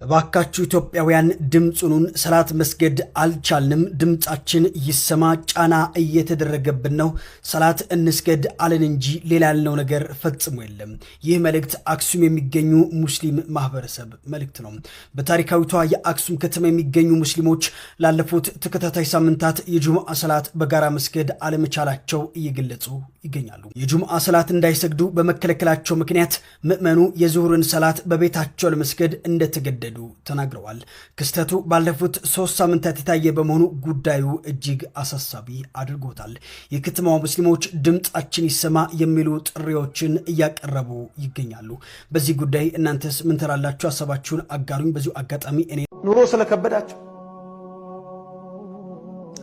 እባካችሁ ኢትዮጵያውያን ድምፅ ሁኑን፣ ሰላት መስገድ አልቻልንም፣ ድምፃችን ይሰማ፣ ጫና እየተደረገብን ነው። ሰላት እንስገድ አልን እንጂ ሌላ ያልነው ነገር ፈጽሞ የለም። ይህ መልእክት አክሱም የሚገኙ ሙስሊም ማህበረሰብ መልእክት ነው። በታሪካዊቷ የአክሱም ከተማ የሚገኙ ሙስሊሞች ላለፉት ተከታታይ ሳምንታት የጁምዓ ሰላት በጋራ መስገድ አለመቻላቸው እየገለጹ ይገኛሉ። የጁምዓ ሰላት እንዳይሰግዱ በመከለከላቸው ምክንያት ምዕመኑ የዙሁርን ሰላት በቤታቸው ለመስገድ እንደተገደዱ ተናግረዋል። ክስተቱ ባለፉት 3 ሳምንታት የታየ በመሆኑ ጉዳዩ እጅግ አሳሳቢ አድርጎታል። የከተማዋ ሙስሊሞች ድምፃችን ይሰማ የሚሉ ጥሪዎችን እያቀረቡ ይገኛሉ። በዚህ ጉዳይ እናንተስ ምን ትላላችሁ? ሀሳባችሁን አጋሩኝ። በዚሁ አጋጣሚ እኔ ኑሮ ስለከበዳቸው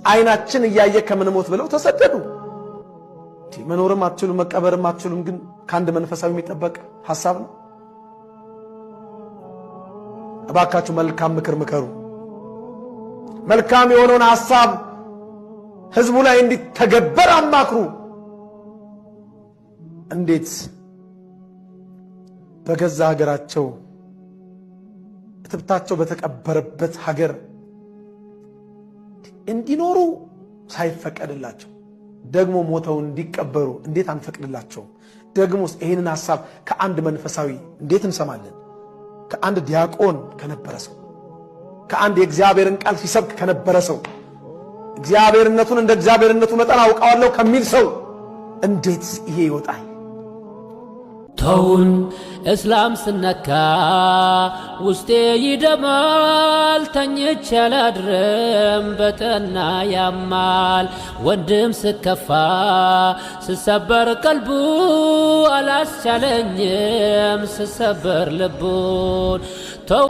አይናችን እያየ ከምንሞት ብለው ተሰደዱ። መኖርም አትችሉም፣ መቀበርም አትችሉም። ግን ከአንድ መንፈሳዊ የሚጠበቅ ሐሳብ ነው። እባካችሁ መልካም ምክር ምከሩ። መልካም የሆነውን ሐሳብ ህዝቡ ላይ እንዲተገበር አማክሩ። እንዴት በገዛ ሀገራቸው እትብታቸው በተቀበረበት ሀገር እንዲኖሩ ሳይፈቀድላቸው ደግሞ ሞተው እንዲቀበሩ እንዴት አንፈቅድላቸውም? ደግሞስ ይህንን ሐሳብ ከአንድ መንፈሳዊ እንዴት እንሰማለን? ከአንድ ዲያቆን ከነበረ ሰው፣ ከአንድ የእግዚአብሔርን ቃል ሲሰብክ ከነበረ ሰው፣ እግዚአብሔርነቱን እንደ እግዚአብሔርነቱ መጠን አውቀዋለሁ ከሚል ሰው እንዴት ይሄ ይወጣል? ተውን እስላም ስነካ ውስጤ ይደማል፣ ተኝቼ አላድርም በጠና ያማል። ወንድም ስከፋ ስሰበር ቀልቡ አላስቻለኝም ስሰበር ልቡን ተው።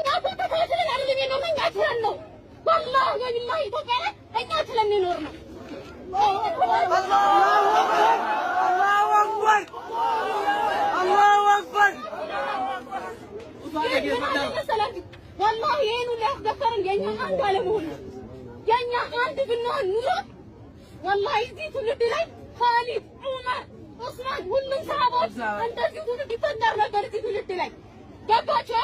ወላሂ ይሄን ሁሉ ያስደፈረን የኛ አንድ አለመሆን ነው። የኛ አንድ ብንሆን ኑሮ ወላሂ እዚህ ትውልድ ላይ ካሊድ፣ ዑመር፣ ዑስማን ሁሉም ሰሃባዎች እንደዚህ ትውልድ ይፈጠር ነበር። እዚህ ትውልድ ላይ ገባችሁ?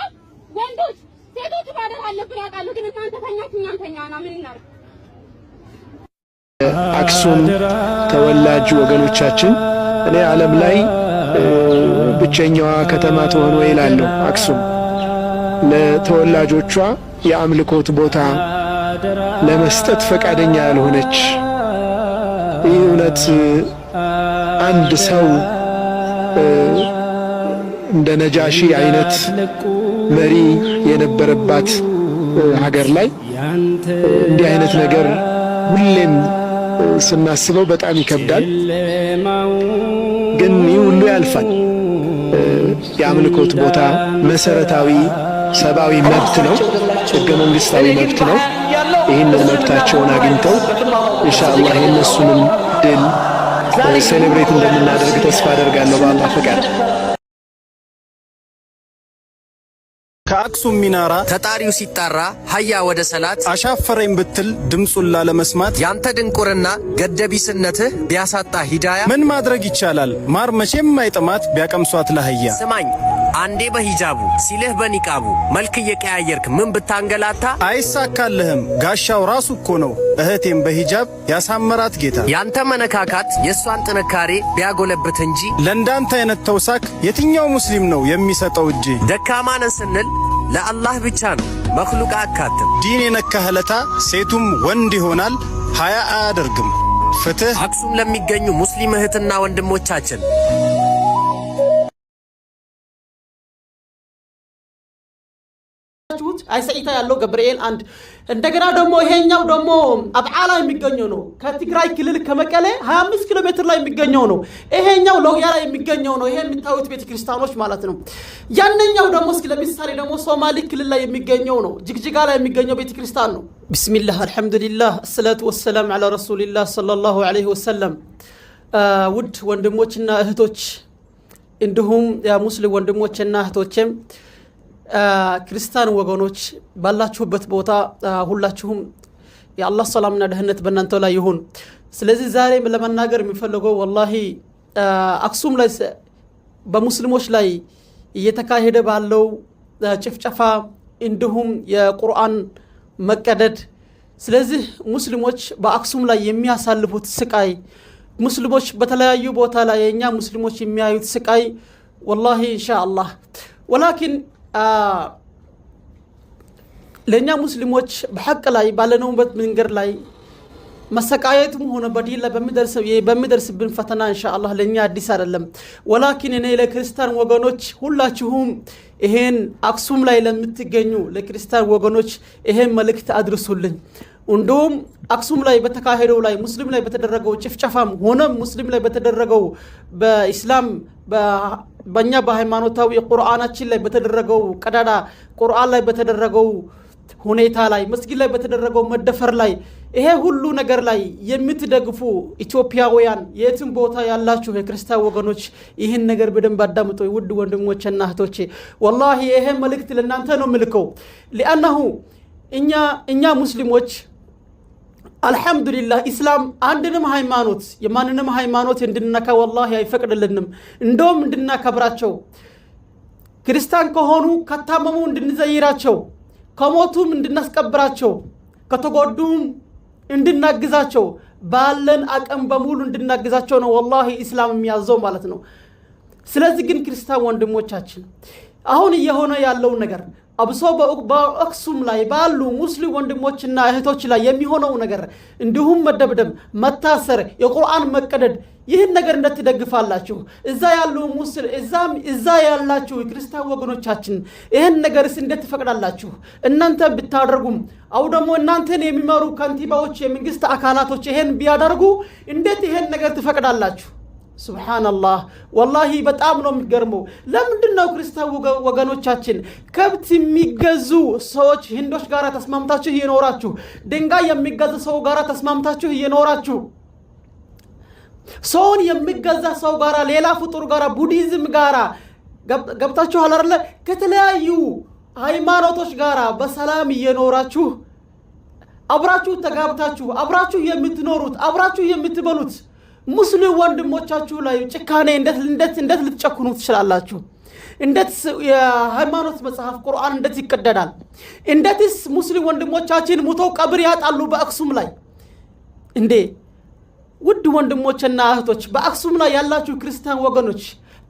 ወንዶች ሴቶች ማደር አለብን አውቃለሁ። ግን እናንተ ተኛችሁ፣ እኛም ተኛና ምን እናድርግ? አክሱም ተወላጅ ወገኖቻችን፣ እኔ ዓለም ላይ ብቸኛዋ ከተማ ትሆን ወይ እላለሁ። አክሱም ለተወላጆቿ የአምልኮት ቦታ ለመስጠት ፈቃደኛ ያልሆነች፣ ይህ እውነት አንድ ሰው እንደ ነጃሺ አይነት መሪ የነበረባት ሀገር ላይ እንዲህ አይነት ነገር ሁሌም ስናስበው በጣም ይከብዳል። ግን ይህ ሁሉ ያልፋል። የአምልኮት ቦታ መሰረታዊ ሰብአዊ መብት ነው፣ ህገ መንግስታዊ መብት ነው። ይህንን መብታቸውን አግኝተው ኢንሻአላህ የእነሱንም ድል celebrate እንደምናደርግ ተስፋ አደርጋለሁ በአላህ ፈቃድ። ከአክሱም ሚናራ ተጣሪው ሲጣራ ሀያ ወደ ሰላት አሻፈረኝ ብትል ድምፁን ላለመስማት ያንተ ድንቁርና ገደቢስነትህ ቢያሳጣ ሂዳያ ምን ማድረግ ይቻላል? ማር መቼም አይጥማት ቢያቀምሷት ለአህያ። ስማኝ፣ አንዴ በሂጃቡ ሲልህ በኒቃቡ መልክ እየቀያየርክ ምን ብታንገላታ አይሳካልህም። ጋሻው ራሱ እኮ ነው እህቴም በሂጃብ ያሳመራት ጌታ። ያንተ መነካካት የእሷን ጥንካሬ ቢያጎለብት እንጂ ለእንዳንተ አይነት ተውሳክ የትኛው ሙስሊም ነው የሚሰጠው እጅ? ደካማ ነን ስንል ለአላህ ብቻ ነው፣ መክሉቅ አካትም። ዲን የነካ ህለታ ሴቱም ወንድ ይሆናል፣ ሀያ አያደርግም ፍትህ። አክሱም ለሚገኙ ሙስሊም እህትና ወንድሞቻችን አይሰኢታ ያለው ገብርኤል አንድ፣ እንደገና ደግሞ ይሄኛው ደግሞ አብዓላ የሚገኘው ነው። ከትግራይ ክልል ከመቀሌ 25 ኪሎ ሜትር ላይ የሚገኘው ነው። ይሄኛው ሎጊያ ላይ የሚገኘው ነው። ይሄ የሚታዩት ቤተክርስቲያኖች ማለት ነው። ያንኛው ደግሞ እስኪ ለምሳሌ ደግሞ ሶማሊ ክልል ላይ የሚገኘው ነው። ጅግጅጋ ላይ የሚገኘው ቤተክርስቲያን ነው። ቢስሚላህ አልሐምዱሊላህ አሰላቱ ወሰላም ዐላ ረሱሊላህ ሰለላሁ ዐለይሂ ወሰለም። ውድ ወንድሞችና እህቶች እንዲሁም የሙስሊም ወንድሞችና እህቶችም ክርስቲያን ወገኖች ባላችሁበት ቦታ ሁላችሁም የአላህ ሰላምና ደህንነት በእናንተ ላይ ይሁን። ስለዚህ ዛሬ ለመናገር የሚፈልገው ወላሂ አክሱም ላይ በሙስሊሞች ላይ እየተካሄደ ባለው ጭፍጨፋ፣ እንዲሁም የቁርአን መቀደድ። ስለዚህ ሙስሊሞች በአክሱም ላይ የሚያሳልፉት ስቃይ፣ ሙስሊሞች በተለያዩ ቦታ ላይ የእኛ ሙስሊሞች የሚያዩት ስቃይ ወላሂ ኢንሻ አላህ ولكن ለእኛ ሙስሊሞች በሐቅ ላይ ባለነውበት መንገድ ላይ መሰቃየትም ሆነ በዲን ላይ በሚደርስብን ፈተና ኢንሻአላህ ለእኛ አዲስ አይደለም። ولكن እኔ ለክርስቲያን ወገኖች ሁላችሁም ይሄን አክሱም ላይ ለምትገኙ ለክርስቲያን ወገኖች ይሄን መልእክት አድርሱልኝ። እንዲሁም አክሱም ላይ በተካሄደው ላይ ሙስሊም ላይ በተደረገው ጭፍጨፋም ሆነም ሙስሊም ላይ በተደረገው በኢስላም በእኛ በሃይማኖታዊ ቁርአናችን ላይ በተደረገው ቀዳዳ፣ ቁርአን ላይ በተደረገው ሁኔታ ላይ፣ መስጊድ ላይ በተደረገው መደፈር ላይ፣ ይሄ ሁሉ ነገር ላይ የምትደግፉ ኢትዮጵያውያን የትም ቦታ ያላችሁ የክርስቲያን ወገኖች ይህን ነገር በደንብ አዳምጡ። ውድ ወንድሞቼና እህቶቼ ወላሂ ይሄ መልእክት ለእናንተ ነው የምልከው። لأنه እኛ ሙስሊሞች አልሐምዱሊላህ ኢስላም አንድንም ሃይማኖት የማንንም ሃይማኖት እንድንነካ ወላሂ አይፈቅድልንም። እንደውም እንድናከብራቸው፣ ክርስቲያን ከሆኑ ከታመሙ እንድንዘይራቸው፣ ከሞቱም እንድናስቀብራቸው፣ ከተጎዱም እንድናግዛቸው፣ ባለን አቅም በሙሉ እንድናግዛቸው ነው ወላሂ ኢስላም የሚያዘው ማለት ነው። ስለዚህ ግን ክርስቲያን ወንድሞቻችን አሁን እየሆነ ያለው ነገር፣ አብሶ በአክሱም ላይ ባሉ ሙስሊም ወንድሞችና እህቶች ላይ የሚሆነው ነገር፣ እንዲሁም መደብደብ፣ መታሰር፣ የቁርአን መቀደድ፣ ይህን ነገር እንዴት ትደግፋላችሁ? እዛ ያሉ ሙስሊም እዛ ያላችሁ ክርስቲያን ወገኖቻችን ይህን ነገርስ እንዴት ትፈቅዳላችሁ? እናንተ ብታደርጉም አው ደግሞ እናንተን የሚመሩ ከንቲባዎች፣ የመንግስት አካላቶች ይሄን ቢያደርጉ እንዴት ይሄን ነገር ትፈቅዳላችሁ? ሱብሓነላህ ወላሂ በጣም ነው የሚገርመው። ለምንድን ነው ክርስቲያን ወገኖቻችን ከብት የሚገዙ ሰዎች ህንዶች ጋር ተስማምታችሁ እየኖራችሁ፣ ድንጋይ የሚገዛ ሰው ጋር ተስማምታችሁ እየኖራችሁ፣ ሰውን የሚገዛ ሰው ጋራ፣ ሌላ ፍጡር ጋራ፣ ቡዲዝም ጋራ ገብታችኋል አይደለ? ከተለያዩ ሃይማኖቶች ጋራ በሰላም እየኖራችሁ፣ አብራችሁ ተጋብታችሁ፣ አብራችሁ የምትኖሩት፣ አብራችሁ የምትበሉት ሙስሊም ወንድሞቻችሁ ላይ ጭካኔ እንዴት ልትጨክኑ ትችላላችሁ? እንዴት የሃይማኖት መጽሐፍ ቁርአን እንዴት ይቀደዳል? እንዴትስ ሙስሊም ወንድሞቻችን ሙተው ቀብር ያጣሉ በአክሱም ላይ እንዴ? ውድ ወንድሞችና እህቶች፣ በአክሱም ላይ ያላችሁ ክርስቲያን ወገኖች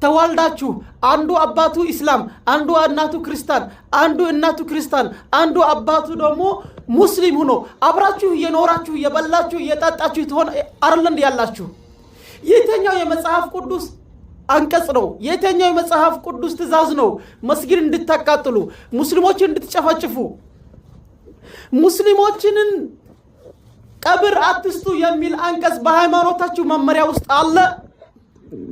ተዋልዳችሁ አንዱ አባቱ ኢስላም፣ አንዱ እናቱ ክርስቲያን፣ አንዱ እናቱ ክርስቲያን፣ አንዱ አባቱ ደግሞ ሙስሊም ሆኖ አብራችሁ እየኖራችሁ፣ እየበላችሁ፣ እየጠጣችሁ ትሆን አይደል ያላችሁ? የትኛው የመጽሐፍ ቅዱስ አንቀጽ ነው? የትኛው የመጽሐፍ ቅዱስ ትእዛዝ ነው? መስጊድ እንድታቃጥሉ፣ ሙስሊሞችን እንድትጨፈጭፉ፣ ሙስሊሞችንን ቀብር አትስጡ የሚል አንቀጽ በሃይማኖታችሁ መመሪያ ውስጥ አለ?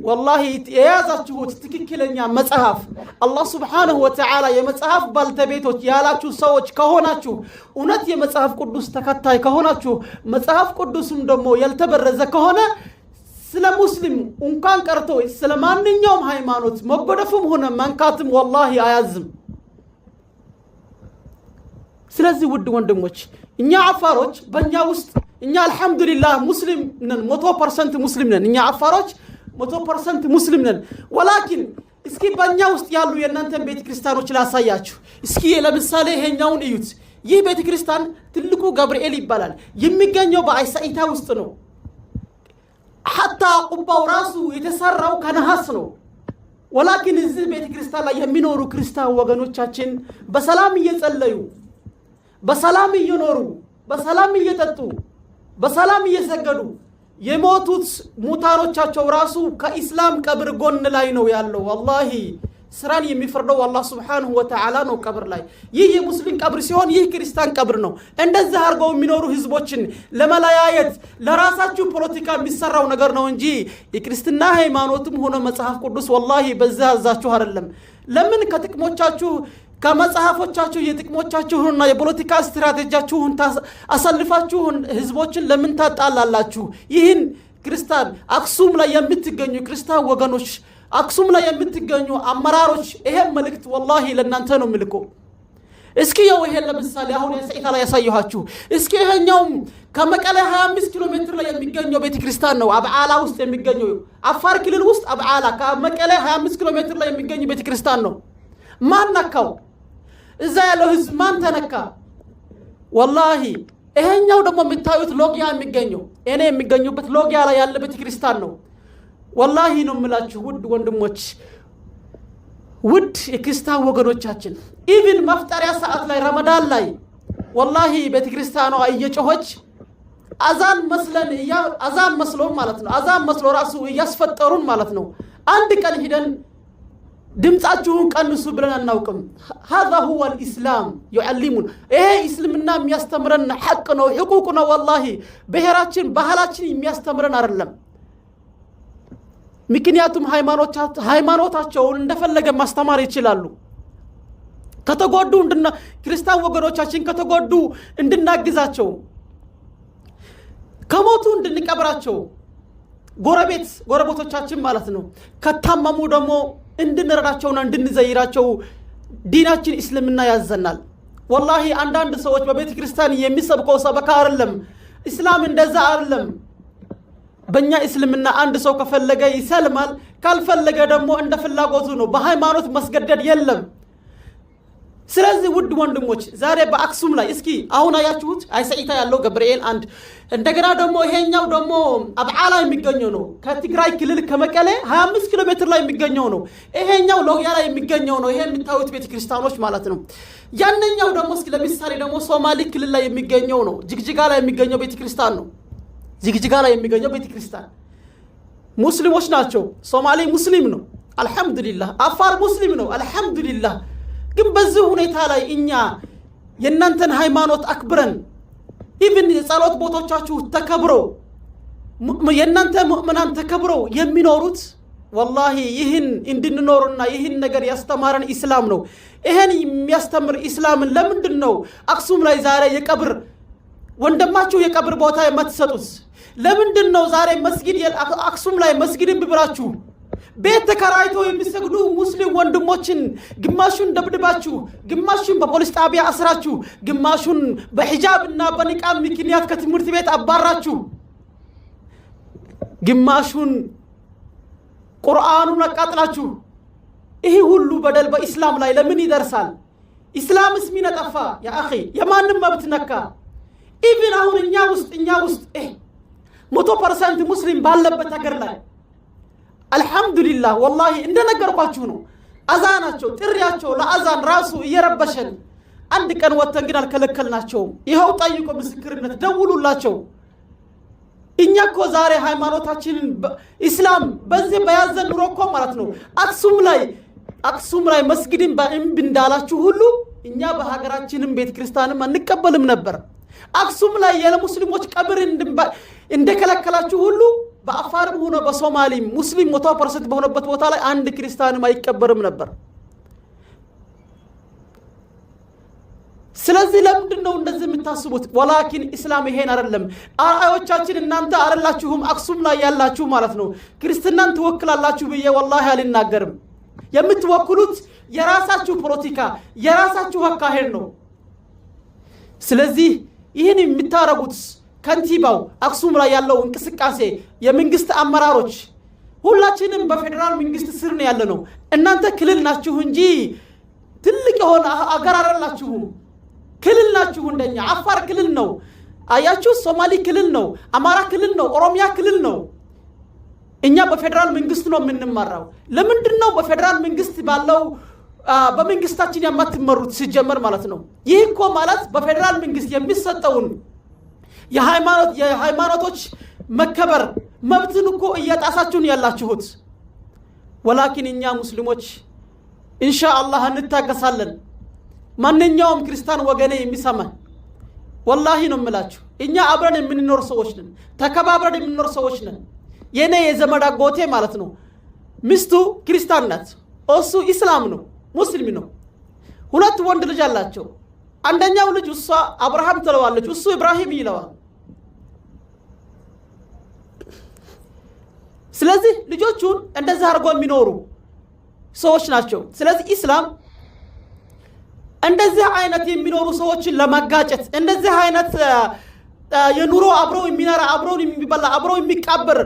ወላሂ የያዛችሁት ትክክለኛ መጽሐፍ አላህ ሱብሓነሁ ወተዓላ የመጽሐፍ ባልተቤቶች ያላችሁ ሰዎች ከሆናችሁ፣ እውነት የመጽሐፍ ቅዱስ ተከታይ ከሆናችሁ፣ መጽሐፍ ቅዱስም ደግሞ ያልተበረዘ ከሆነ ስለ ሙስሊም እንኳን ቀርቶ ስለ ማንኛውም ሃይማኖት መጎደፍም ሆነ መንካትም ወላሂ አያዝም። ስለዚህ ውድ ወንድሞች እኛ አፋሮች በእኛ ውስጥ እኛ አልሐምዱሊላህ ሙስሊም ነን፣ 100% ሙስሊም ነን። እኛ አፋሮች 100% ሙስሊም ነን። ولكن እስኪ በእኛ ውስጥ ያሉ የእናንተን ቤተ ክርስቲያኖች ላሳያችሁ። እስኪ ለምሳሌ ይሄኛውን እዩት። ይህ ቤተ ክርስቲያን ትልቁ ገብርኤል ይባላል። የሚገኘው በአይሳኢታ ውስጥ ነው። حتى ቁባው ራሱ የተሰራው ከነሐስ ነው። ولكن እዚህ ቤተ ክርስቲያን ላይ የሚኖሩ ክርስቲያን ወገኖቻችን በሰላም እየጸለዩ፣ በሰላም እየኖሩ፣ በሰላም እየጠጡ፣ በሰላም እየሰገዱ የሞቱት ሙታኖቻቸው ራሱ ከኢስላም ቀብር ጎን ላይ ነው ያለው። ወላሂ ስራን የሚፈርደው አላህ ሱብሓነሁ ወተዓላ ነው ቀብር ላይ። ይህ የሙስሊም ቀብር ሲሆን ይህ ክርስቲያን ቀብር ነው። እንደዚህ አድርገው የሚኖሩ ህዝቦችን ለመለያየት ለራሳችሁ ፖለቲካ የሚሰራው ነገር ነው እንጂ የክርስትና ሃይማኖትም ሆነ መጽሐፍ ቅዱስ ወላሂ በዛ ያዛችሁ አይደለም። ለምን ከጥቅሞቻችሁ ከመጽሐፎቻችሁ የጥቅሞቻችሁንና የፖለቲካ ስትራቴጂያችሁን አሳልፋችሁን ህዝቦችን ለምን ታጣላላችሁ? ይህን ክርስቲያን አክሱም ላይ የምትገኙ ክርስቲያን ወገኖች፣ አክሱም ላይ የምትገኙ አመራሮች ይሄን መልእክት ወላሂ ለእናንተ ነው የምልከው። እስኪ ያው ይሄን ለምሳሌ አሁን የሰኢታ ላይ ያሳየኋችሁ፣ እስኪ ይሄኛውም ከመቀሌ 25 ኪሎ ሜትር ላይ የሚገኘው ቤተ ክርስቲያን ነው። አብዓላ ውስጥ የሚገኘው፣ አፋር ክልል ውስጥ አብዓላ ከመቀሌ 25 ኪሎ ሜትር ላይ የሚገኘው ቤተ ክርስቲያን ነው። ማን ነካው? እዛ ያለው ህዝብ ማን ተነካ? ወላሂ ይሄኛው ደግሞ የምታዩት ሎጊያ የሚገኘው፣ እኔ የሚገኙበት ሎጊያ ላይ ያለ ቤተ ክርስቲያን ነው። ወላሂ ነው የምላችሁ ውድ ወንድሞች፣ ውድ የክርስቲያን ወገኖቻችን፣ even መፍጠሪያ ሰዓት ላይ፣ ረመዳን ላይ ወላሂ ቤተ ክርስቲያኗ እየጮኸች አዛን መስለን፣ አዛን መስሎ ማለት ነው፣ አዛን መስሎ ራሱ እያስፈጠሩን ማለት ነው። አንድ ቀን ሂደን ድምፃችሁን ቀንሱ ብለን አናውቅም። هذا هو الإسلام يعلمنا። ይሄ እስልምና የሚያስተምረን ሐቅ ነው፣ ሕቁቅ ነው። ወላሂ ብሔራችን ባህላችን የሚያስተምረን አይደለም። ምክንያቱም ሃይማኖታቸውን እንደፈለገ ማስተማር ይችላሉ። ከተጎዱ፣ ክርስቲያን ወገኖቻችን ከተጎዱ እንድናግዛቸው፣ ከሞቱ እንድንቀብራቸው፣ ጎረቤቶቻችን ማለት ነው። ከታመሙ ደግሞ እንድንረዳቸውና እንድንዘይራቸው ዲናችን እስልምና ያዘናል። ወላሂ አንዳንድ ሰዎች በቤተ ክርስቲያን የሚሰብከው ሰበካ አይደለም። እስላም እንደዛ አይደለም። በእኛ እስልምና አንድ ሰው ከፈለገ ይሰልማል፣ ካልፈለገ ደግሞ እንደ ፍላጎቱ ነው። በሃይማኖት መስገደድ የለም። ስለዚህ ውድ ወንድሞች፣ ዛሬ በአክሱም ላይ እስኪ አሁን አያችሁት አይሰኢታ ያለው ገብርኤል አንድ፣ እንደገና ደግሞ ይሄኛው ደግሞ አብዓላ የሚገኘው ነው። ከትግራይ ክልል ከመቀሌ 25 ኪሎ ሜትር ላይ የሚገኘው ነው። ይሄኛው ሎጊያ ላይ የሚገኘው ነው። ይሄ የምታዩት ቤተክርስቲያኖች ማለት ነው። ያነኛው ደግሞ እስኪ ለምሳሌ ደግሞ ሶማሌ ክልል ላይ የሚገኘው ነው። ጅግጅጋ ላይ የሚገኘው ቤተክርስቲያን ነው። ጅግጅጋ ላይ የሚገኘው ቤተክርስቲያን ሙስሊሞች ናቸው። ሶማሌ ሙስሊም ነው፣ አልሐምዱሊላህ። አፋር ሙስሊም ነው፣ አልሐምዱሊላህ። ግን በዚህ ሁኔታ ላይ እኛ የእናንተን ሃይማኖት አክብረን፣ even የጸሎት ቦታዎቻችሁ ተከብረው፣ የእናንተ ምእመናን ተከብረው የሚኖሩት፣ ወላሂ ይህን እንድንኖርና ይህን ነገር ያስተማረን ኢስላም ነው። ይህን የሚያስተምር ኢስላምን ለምንድን ነው አክሱም ላይ ዛሬ የቀብር ወንድማችሁ የቀብር ቦታ የማትሰጡት? ለምንድን ነው ዛሬ መስጊድ አክሱም ላይ መስጊድን ብብላችሁ ቤት ተከራይቶ የሚሰግዱ ሙስሊም ወንድሞችን ግማሹን ደብድባችሁ፣ ግማሹን በፖሊስ ጣቢያ አስራችሁ፣ ግማሹን በሒጃብ እና በኒቃብ ምክንያት ከትምህርት ቤት አባራችሁ፣ ግማሹን ቁርአኑን አቃጥላችሁ፣ ይህ ሁሉ በደል በኢስላም ላይ ለምን ይደርሳል? ኢስላምስ ምን አጠፋ? يا أخي የማንም መብት ነካ? Even አሁን እኛ ውስጥ 100% ሙስሊም ባለበት ሀገር ላይ አልሐምዱሊላህ ወላሂ እንደነገርኳችሁ ነው። አዛናቸው፣ ጥሪያቸው ለአዛን ራሱ እየረበሸን አንድ ቀን ወጥተን ግን አልከለከልናቸውም። ይኸው ጠይቆ ምስክርነት ደውሉላቸው። እኛ እኮ ዛሬ ሃይማኖታችንን ኢስላም በዚህ በያዘን ኑሮ እኮ ማለት ነው፣ አክሱም ላይ መስጊድን በእምቢ እንዳላችሁ ሁሉ እኛ በሀገራችንም ቤተ ክርስቲያንም አንቀበልም ነበር። አክሱም ላይ የሙስሊሞች ቀብር እንደከለከላችሁ ሁሉ በአፋርም ሆነ በሶማሊም ሙስሊም 100% በሆነበት ቦታ ላይ አንድ ክርስቲያንም አይቀበርም ነበር። ስለዚህ ለምንድን ነው እንደዚህ የምታስቡት? ወላኪን ኢስላም ይሄን አይደለም። አርአዮቻችን እናንተ አይደላችሁም። አክሱም ላይ ያላችሁ ማለት ነው። ክርስትናን ትወክላላችሁ ብዬ ወላሂ አልናገርም። የምትወክሉት የራሳችሁ ፖለቲካ፣ የራሳችሁ አካሄድ ነው። ስለዚህ ይህን የምታረጉት ከንቲባው፣ አክሱም ላይ ያለው እንቅስቃሴ፣ የመንግስት አመራሮች፣ ሁላችንም በፌዴራል መንግስት ስር ነው ያለነው። እናንተ ክልል ናችሁ እንጂ ትልቅ የሆነ አገር አይደላችሁም። ክልል ናችሁ። እንደኛ አፋር ክልል ነው። አያችሁ፣ ሶማሊ ክልል ነው፣ አማራ ክልል ነው፣ ኦሮሚያ ክልል ነው። እኛ በፌዴራል መንግስት ነው የምንመራው። ለምንድን ነው በፌዴራል መንግስት ባለው በመንግስታችን የማትመሩት ሲጀመር ማለት ነው? ይህ እኮ ማለት በፌዴራል መንግስት የሚሰጠውን የሃይማኖቶች መከበር መብትን እኮ እየጣሳችሁን ያላችሁት። ወላኪን እኛ ሙስሊሞች ኢንሻ አላህ እንታገሳለን። ማንኛውም ክርስቲያን ወገኔ የሚሰማኝ፣ ወላሂ ነው የምላችሁ፣ እኛ አብረን የምንኖር ሰዎች ነን። ተከባብረን የምንኖር ሰዎች ነን። የኔ የዘመድ አጎቴ ማለት ነው፣ ሚስቱ ክርስቲያን ናት፣ እሱ ኢስላም ነው፣ ሙስሊም ነው። ሁለት ወንድ ልጅ አላቸው። አንደኛው ልጅ እሷ አብርሃም ትለዋለች፣ እሱ ኢብራሂም ይለዋል። ስለዚህ ልጆቹን እንደዛ አድርጎ የሚኖሩ ሰዎች ናቸው። ስለዚህ ኢስላም እንደዚህ አይነት የሚኖሩ ሰዎችን ለማጋጨት፣ እንደዚህ አይነት የኑሮ አብረው የሚኖር፣ አብረው የሚበላ፣ አብረው የሚቃበር፣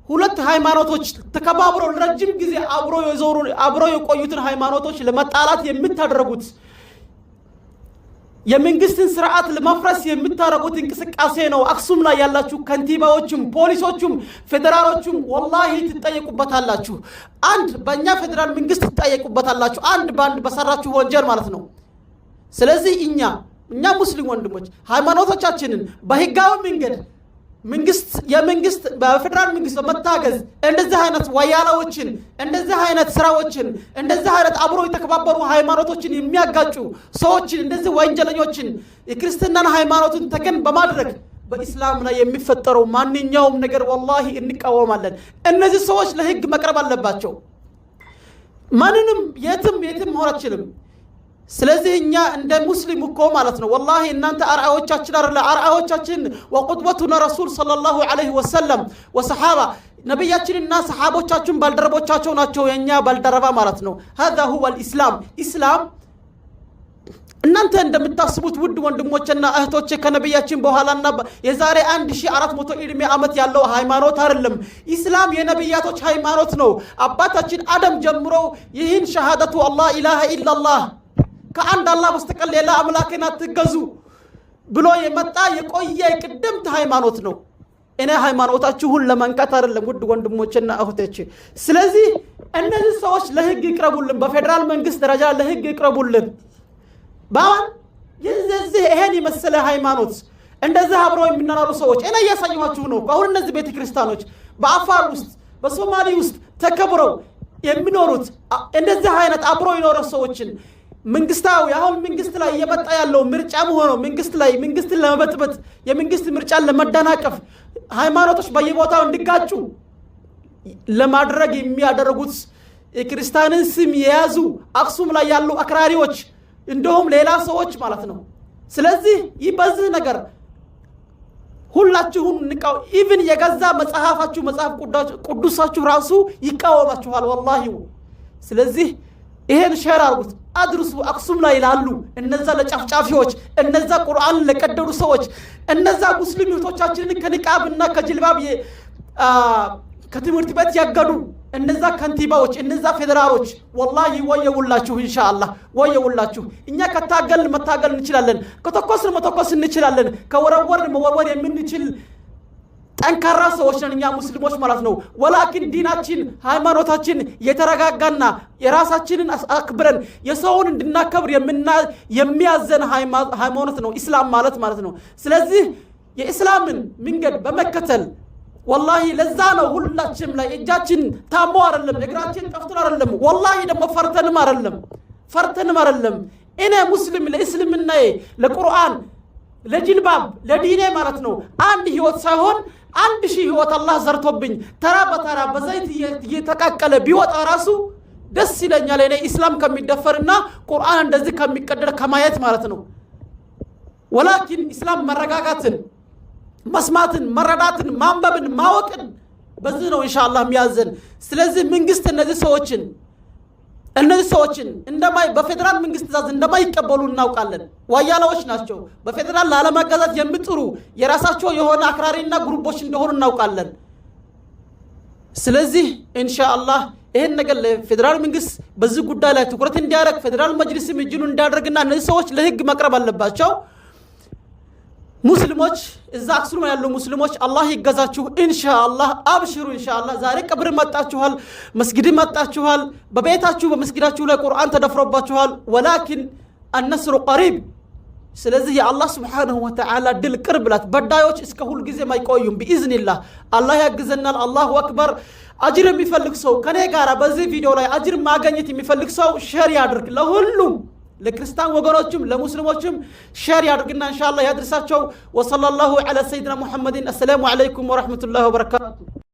ሁለት ሃይማኖቶች ተከባብረው ለረጅም ጊዜ አብረው የዞሩ፣ አብረው የቆዩትን ሃይማኖቶች ለመጣላት የምታደርጉት የመንግስትን ስርዓት ለማፍረስ የምታደርጉት እንቅስቃሴ ነው። አክሱም ላይ ያላችሁ ከንቲባዎችም፣ ፖሊሶቹም፣ ፌዴራሎቹም ወላሂ ትጠየቁበታላችሁ። አንድ በእኛ ፌዴራል መንግስት ትጠየቁበታላችሁ። አንድ በአንድ በሰራችሁ ወንጀል ማለት ነው። ስለዚህ እኛ ሙስሊም ወንድሞች ሃይማኖቶቻችንን በህጋዊ መንገድ መንግስት የመንግስት በፌዴራል መንግስት በመታገዝ እንደዚህ አይነት ወያላዎችን፣ እንደዚህ አይነት ስራዎችን፣ እንደዚህ አይነት አብሮ የተከባበሩ ሃይማኖቶችን የሚያጋጩ ሰዎችን፣ እንደዚህ ወንጀለኞችን የክርስትናን ሃይማኖትን ተገን በማድረግ በኢስላም ላይ የሚፈጠረው ማንኛውም ነገር ወላሂ እንቃወማለን። እነዚህ ሰዎች ለህግ መቅረብ አለባቸው። ማንንም የትም የትም መሆን አትችልም። ስለዚህ እኛ እንደ ሙስሊም እኮ ማለት ነው፣ ወላሂ እናንተ አርአያዎቻችን አይደለ? አርአያዎቻችን وقدوتنا رسول صلى الله عليه وسلم وصحابة፣ ነቢያችንና ሰሓቦቻችን ባልደረቦቻቸው ናቸው የእኛ ባልደረባ ማለት ነው። هذا هو الإسلام። ኢስላም እናንተ እንደምታስቡት ውድ ወንድሞችና እህቶቼ ከነቢያችን በኋላና የዛሬ 1400 ዕድሜ ዓመት ያለው ሃይማኖት አይደለም። ኢስላም የነቢያቶች ሃይማኖት ነው። አባታችን አደም ጀምሮ ይህን شهادة أن لا إله إلا الله፣ ከአንድ አላህ በስተቀር ሌላ አምላክን አትገዙ ብሎ የመጣ የቆየ የቅድምት ሃይማኖት ነው። እኔ ሃይማኖታችሁን ለመንካት አይደለም ውድ ወንድሞችና እህቶቼ። ስለዚህ እነዚህ ሰዎች ለህግ ይቅረቡልን፣ በፌዴራል መንግስት ደረጃ ለህግ ይቅረቡልን። ባማን የዚህ ይሄን የመሰለ ሃይማኖት እንደዚህ አብረው የሚኖሩ ሰዎች እኔ እያሳየኋችሁ ነው። አሁን እነዚህ ቤተ ክርስቲያኖች በአፋር ውስጥ፣ በሶማሌ ውስጥ ተከብረው የሚኖሩት እንደዚህ አይነት አብረው የኖረ ሰዎችን መንግስታዊ አሁን መንግስት ላይ እየመጣ ያለው ምርጫም ሆኖ መንግስት ላይ መንግስትን ለመበጥበጥ፣ የመንግስት ምርጫን ለመደናቀፍ፣ ሃይማኖቶች በየቦታው እንዲጋጩ ለማድረግ የሚያደርጉት የክርስቲያንን ስም የያዙ አክሱም ላይ ያሉ አክራሪዎች እንዲሁም ሌላ ሰዎች ማለት ነው። ስለዚህ ይህ በዚህ ነገር ሁላችሁም ንቃው። Even የገዛ መጽሐፋችሁ፣ መጽሐፍ ቅዱሳችሁ ራሱ ይቃወማችኋል ወላሂ። ስለዚህ ይሄን share አድርጉት፣ አድርሱ። አክሱም ላይ ላሉ እነዛ ለጨፍጫፊዎች፣ እነዛ ቁርአን ለቀደዱ ሰዎች፣ እነዛ ሙስሊም እህቶቻችንን ከኒቃብና ከጅልባብ ከትምህርት ቤት ያገዱ እነዛ ከንቲባዎች፣ እነዛ ፌዴራሎች ወላሂ ወየውላችሁ፣ ኢንሻአላህ ወየውላችሁ። እኛ ከታገልን መታገል እንችላለን፣ ከተኮስን መተኮስ እንችላለን፣ ከወረወርን መወርወር የምንችል ጠንካራ ሰዎች ነን እኛ ሙስሊሞች ማለት ነው። ወላኪን ዲናችን ሃይማኖታችን የተረጋጋና የራሳችንን አክብረን የሰውን እንድናከብር የሚያዘን ሃይማኖት ነው ኢስላም ማለት ማለት ነው። ስለዚህ የኢስላምን መንገድ በመከተል ወላሂ ለዛ ነው ሁላችንም ላይ እጃችን ታሞ አይደለም፣ እግራችን ጠፍቶ አይደለም፣ ወላሂ ደግሞ ፈርተንም አይደለም፣ ፈርተንም አይደለም። እኔ ሙስሊም ለእስልምናዬ፣ ለቁርአን፣ ለጅልባብ፣ ለዲኔ ማለት ነው አንድ ህይወት ሳይሆን 1000 ህይወት አላህ ዘርቶብኝ ተራ በተራ በዘይት እየተቃቀለ ቢወጣ ራሱ ደስ ይለኛል። እኔ ኢስላም ከሚደፈርና ቁርአን እንደዚህ ከሚቀደድ ከማየት ማለት ነው። ወላኪን ኢስላም መረጋጋትን፣ መስማትን፣ መረዳትን፣ ማንበብን፣ ማወቅን በዚህ ነው ኢንሻአላህ የሚያዘን። ስለዚህ መንግስት እነዚህ ሰዎችን እንደማይ በፌዴራል መንግስት ትእዛዝ እንደማይቀበሉ እናውቃለን። ዋያላዎች ናቸው። በፌዴራል ላለመገዛት የሚጥሩ የራሳቸው የሆነ አክራሪና ግሩፖች እንደሆኑ እናውቃለን። ስለዚህ ኢንሻአላህ ይህን ነገር ለፌዴራል መንግስት በዚህ ጉዳይ ላይ ትኩረት እንዲያደርግ፣ ፌዴራል መጅሊስም እጅኑ እንዲያደርግና እነዚህ ሰዎች ለህግ መቅረብ አለባቸው። ሙስሊሞች፣ እዛ አክሱም ያሉ ሙስሊሞች አላህ ይገዛችሁ፣ ኢንሻአላህ አብሽሩ። ኢንሻአላህ ዛሬ ቀብር መጣችኋል፣ መስጊድ መጣችኋል፣ በቤታችሁ በመስጊዳችሁ ላይ ቁርአን ተደፍሮባችኋል። ولكن النصر قريب። ስለዚህ የአላህ ስብሓንሁ ወተዓላ ድል ቅርብ ናት። በዳዮች እስከ ሁል ጊዜም አይቆዩም። ቢኢዝኒላህ አላህ ያግዘናል። አላሁ አክበር። አጅር የሚፈልግ ሰው ከኔ ጋር በዚህ ቪዲዮ ላይ አጅር ማግኘት የሚፈልግ ሰው share ያድርግ ለሁሉም፣ ለክርስቲያን ወገኖችም ለሙስሊሞችም share ያድርግና ኢንሻአላህ ያድርሳቸው። وصلى الله على سيدنا محمد። السلام عليكم ورحمة الله وبركاته።